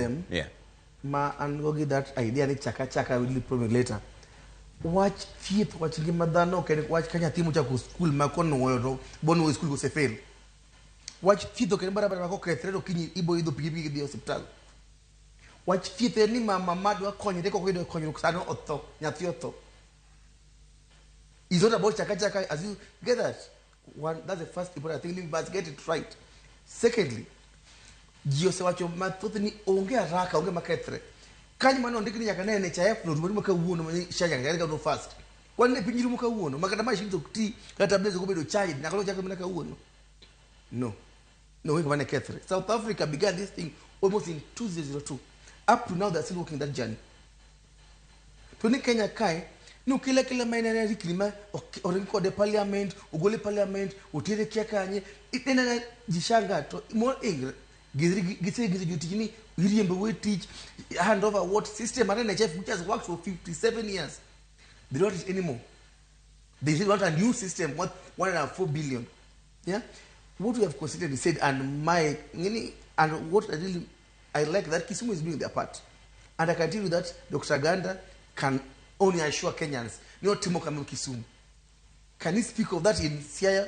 Problem ma an go gi that idea ni chaka chaka will problem later. Wach thieth, wach ngima dhano ok en wach ka nyathi mochako skul ma konuoyo to bonuoyo skul kose fail. Wach thieth ok en barabara ma kokethre to kiny ibo idho pikipiki idhi e osiptal. Wach thieth en ni mama madwa konyre kok oyudo konyruok sano otho, nyathi otho. It's not about chaka chaka as you get that. One, that's the first important thing. We must get it right. Secondly, ji osewacho mathoth ni onge haraka, onge makethre. Kanyo mane ondik ni nyaka ne NHIF no rumo kawuono, ma SHA nyaka chakre kawuono first. Wan ne piny rumo kawuono, ma kata machines ok ti, kata tablets ok obedo charged, nyaka nochakre mana kawuono. No. No, onge mane kethre. South Africa began this thing almost in 2002. Up to now, they're still working that journey. To ni Kenya kae, ni okele akela ma en ena rikni ma oring kode parliament, ogole parliament, otere kia kanye, en ena ji shanga to mo ingre gisenyiso jotich ni iriembo we tich, hand over what system mar NHIF which has worked for 57 years. They don't want it anymore. They still want a new system worth 104 billion. Yeah? What we have considered is said, and my, and what I really, I like that Kisumu is doing their part. And I can tell you that Dr. Ganda can only assure Kenyans, not Timo Kamil Kisumu. Can he speak of that in Siaya,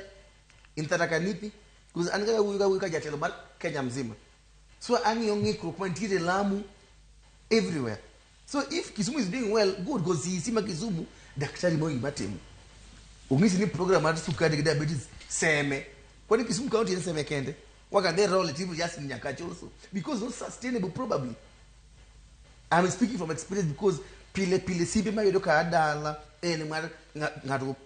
in Tharaka Nithi? Because an kaka wuoyo kawuoyo ka jatelo mar Kenya mzima. So ang'iyo ng'ikruok mantiere Lamu everywhere. So if Kisumu is doing well, good, because CEC ma Kisumu, daktari mo gima timo. Ong'isi ni program mar sukari gi diabetes seme. Kwani Kisumu County en seme kende? Why can they roll it even just in Nyakach also? Because it's not sustainable probably. I'm speaking from experience because pile pile simbe mayudo ka dala en mar ng'ato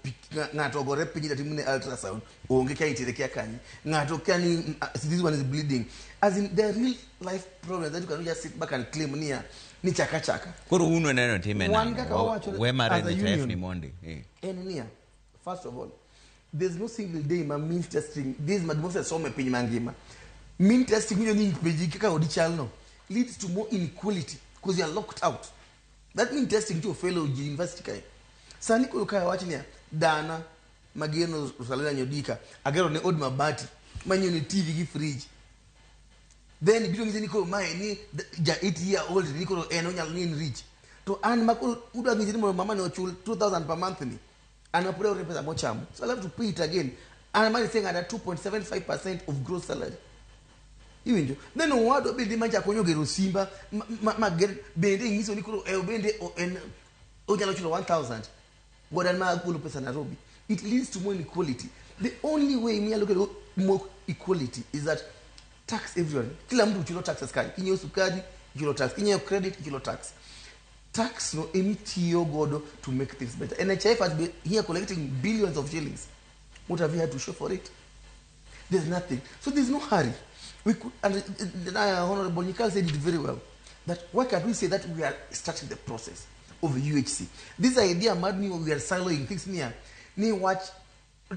ng'ato ogore piny to timne ultrasound onge ka itere kia kanye ng'ato kia ni this one is bleeding, as in the real life problem that you cannot just sit back and claim niya ni chaka chaka. Koro un uneno time Wan nang'o? kaka wawacho We mar as a NHIF union. ni mondi. En niya, first of all, there's no single day ma means testing this ma somo e piny mangima mean testing winjo ni penji kaka odi chalno leads to more inequality because you are locked out. That mean testing to fellow ji university kae sani koro kae wach niya dana mageno Rosalina Nyodika agero ne od mabati manyiewo ne TV gi fridge, then biro nyise ni koro mae ni ja 8 year old ni koro en onyalo ni en rich to an ma koro udwa nyise ni mondo mama ne ochul 2000 per month ni an ma pod aore pesa mochamo, so I'll have to pay it again. An mani seng'ada 2.75% of gross salary iwinjo. Then owadwa bende mancha konyo gero simba ma ger bende nyiso ni koro bende en onyalo chulo 1000 god an ma agolo pesa Nairobi. It leads to more inequality. The only way minyalo kelo more equality is that tax everyone. Kila mtu chulo taxes kae. Kinyiewo sukari ichulo tax, kinyiewo credit ichulo tax. Tax no emitiyo godo to make things better. NHIF has been here collecting billions of shillings. What have you had to show for it? There's nothing. So there's no hurry. We could, and Honorable Nyikal said it very well, that why can't we say that we are starting the process of UHC? This idea, madni, we are siloing things near. Ni watch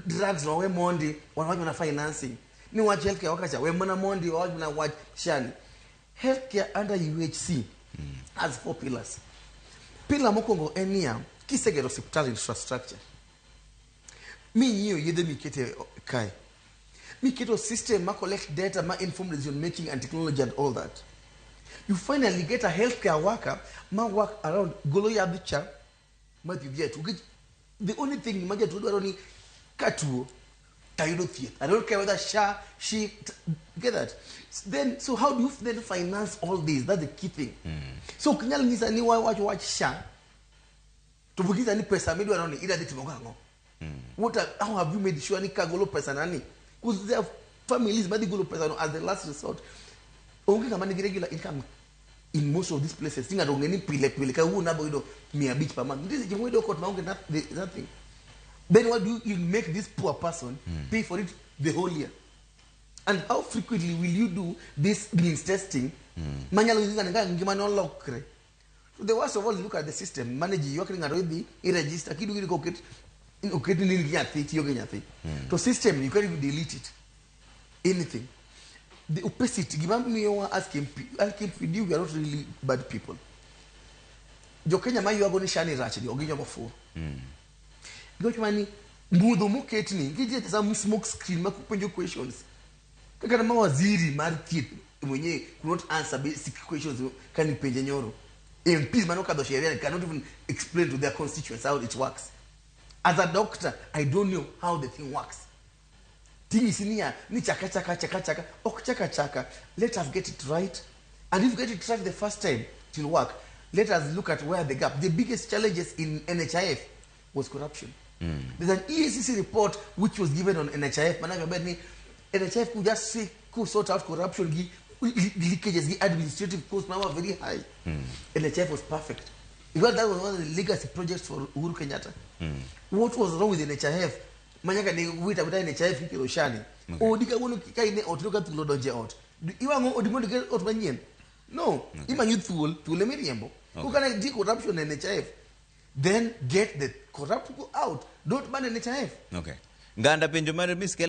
drugs na we mondi, wanawach mana financing. Ni watch healthcare wakacha, we mana mondi, wawach mana watch shani. Healthcare under UHC has four pillars. Pillar mokwongo en niya, kisegero hospital infrastructure, minyiewo yedhe mikete kae, miketo system ma collect data ma inform decision making and technology and all that, you finally get a healthcare worker ma work around golo yadh cha ma thiedh jatuo. Nikech the only thing ma jatuo dwaro ni katuo tayudo thieth. I don't care whether SHA, she, get that. Then, so how do you then finance all this? That's the key thing. So ok inyal nyisa ni wach wach SHA to pok inyisa ni pesa midwaro ni idwa dhi timo go ang'o. How have you made sure ni kagolo pesa nani? Because there are families madhi golo pesa no as the last resort. Onge ng'ama nigi regular income in most of these places. Ti ng'ato ong'e ni pile pile kawuono abo yudo 500 per month. Nitie seche moyudo kot maonge nothing. Then what do you make this poor person pay for it the whole year? And how frequently will you do this means testing? Manyalo nyiso ng'ato ka ngimane olokre. So the worst of all, look at the system. Manage ywak ni ng'ato idhi i register kiduogo iyudo ka oket ni in gi nyathi tiyo gi nyathi. To system you can't even delete it. Anything. The opacity gima miyowa as KMP, as KMPD we are not really bad people. Jo Kenya ma ywago ni SHA ni rach ni ok gin joma ofuwo. Giwacho mana ni mudho moketni nitie some smoke screen ma penjo questions. Kaka ma waziri mar thieth mwenyewe could not answer basic questions kani penje nyoro. MPs manokadho sheria cannot even explain to their constituents how it works. As a doctor, I don't know how the thing works. Ting'isi niya ni chaka chaka chaka chaka ok chaka chaka. Let us get it right, and if you get it right the first time, it will work. Let us look at where the gap, the biggest challenges in NHIF was corruption. There's an EACC report which was given on NHIF. Manake maber ni NHIF could just say could sort out corruption gi leakages gi administrative costs now were very high. NHIF was perfect. In fact, that was one of the legacy projects for Uhuru Kenyatta. What was wrong with NHIF? Manyaka ne wita wita NHIF kikelo shani. Odi kawuono ka in e ot to ka thuol odonjo e ot. Iwang'o odi mondo iger ot manyien? No. Imanyo thuol, thuol ema iriembo. Okay. Kana nitie corruption e NHIF, then get the corrupt people out. Don't ban NHIF. Okay. Nganda penjo mar Miss Kelly.